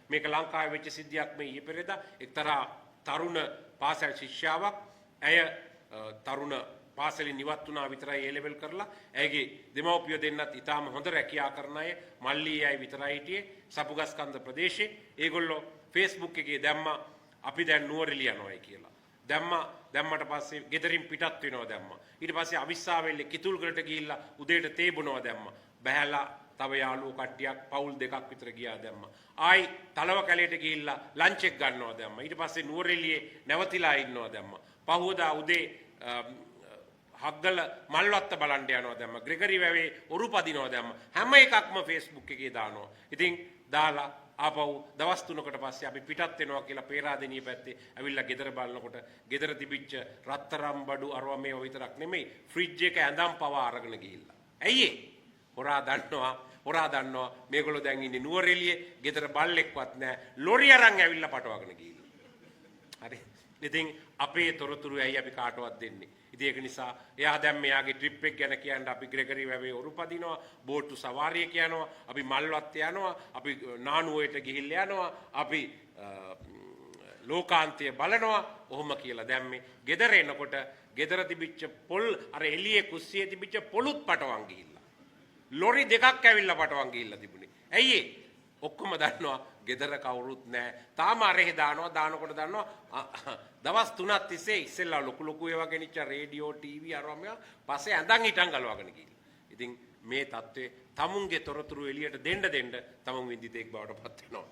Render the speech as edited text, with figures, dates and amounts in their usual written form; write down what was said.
මේක ලංකාවේ වෙච්ච සිද්ධියක් මේ ඊයේ පෙරේදා. එක්තරා තරුණ පාසල් ශිෂ්‍යාවක්, ඇය තරුණ පාසලින් ඉවත් වුණා විතරයි ඒ ලෙවල් කරලා. ඇයගේ දෙමව්පියෝ දෙන්නත් ඉතාම හොඳ රැකියා කරන අය, මල්ලී අය විතරයි හිටියේ සපුගස්කන්ද ප්‍රදේශයේ. ඒගොල්ලෝ Facebook එකේ දැම්මා අපි දැන් නුවරඑළිය යනවායි කියලා. දැම්මා. දැම්මට පස්සේ ගෙදරින් පිටත් වෙනවා දැම්මා. ඊට පස්සේ අවිස්සාවෙල්ලේ කිතුල්ගලට ගිහිල්ලා උදේට තේ බොනවා දැම්මා. බැහැලා තව යාළුවෝ කට්ටියක් පවුල් දෙකක් විතර ගියා දැම්මා. ආයි තලව කැලේට ගිහිල්ලා ලන්ච් එක ගන්නවා දැම්මා. ඊට පස්සේ නුවරඑළියේ නැවතිලා ඉන්නවා දැම්මා. පහුවදා උදේ හග්ගල මල්වත්ත බලන්න යනවා දැම්මා. ග්‍රෙගරි වැවේ ඔරු පදිනවා දැම්මා. හැම එකක්ම Facebook එකේ දානවා. ඉතින් දාලා ආපහු දවස් 3කට පස්සේ අපි පිටත් වෙනවා කියලා පේරාදෙණිය පැත්තේ ඇවිල්ලා ගෙදර බලනකොට ගෙදර තිබිච්ච රත්තරන් බඩු අරවා මේවා විතරක් නෙමෙයි, ෆ්‍රිජ් එක, ඇඳම් පවා අරගෙන ගිහිල්ලා. ඇයි ඒ? හොරා දන්නවා, හොරා දන්නවා මේගොල්ලෝ දැන් ඉන්නේ නුවරඑළියේ, ගෙදර බල්ලෙක්වත් නැහැ. ලොරි අරන් ඇවිල්ලා පටවගෙන ගිහිල්ලා. හරි. ඉතින් අපේ තොරතුරු ඇයි අපි කාටවත් දෙන්නේ? ඉතින් ඒක නිසා එයා දැන් මෙයාගේ ට්‍රිප් එක ගැන කියන්න අපි ග්‍රෙගරි වැවේ ඔරු පදිනවා, බෝට්ටු සවාරියක යනවා, අපි මල්වත්ත යනවා, අපි නානුවයට ගිහිල්ලා යනවා, අපි ලෝකාන්තය බලනවා ඔහොම කියලා දැම්මේ. ගෙදර එනකොට ගෙදර තිබිච්ච පොල්, අර එළියේ කුස්සියේ තිබිච්ච පොලුත් පටවන් ගිහිල්ලා. ලොරි දෙකක් ඇවිල්ලා පටවන් ගිහිල්ලා තිබුණේ. ඇයි ඒ? ඔක්කොම දන්නවා ගෙදර කවුරුත් නෑ. තාම අරෙහි දානවා. දානකොට දන්නවා දවස් 3ක් තිස්සේ ඉස්සෙල්ලා ලොකු ලොකු ඒවා ගෙනිච්ච, රේඩියෝ, ටීවී අරවා මේවා, පස්සේ ඇඳන් හිටන් ගලවගෙන ගිහිල්ලා. ඉතින් මේ තත්ත්වයේ තමුන්ගේ තොරතුරු එළියට දෙන්න දෙන්න තමුන් වින්දිතෙක් බවට පත් වෙනවා.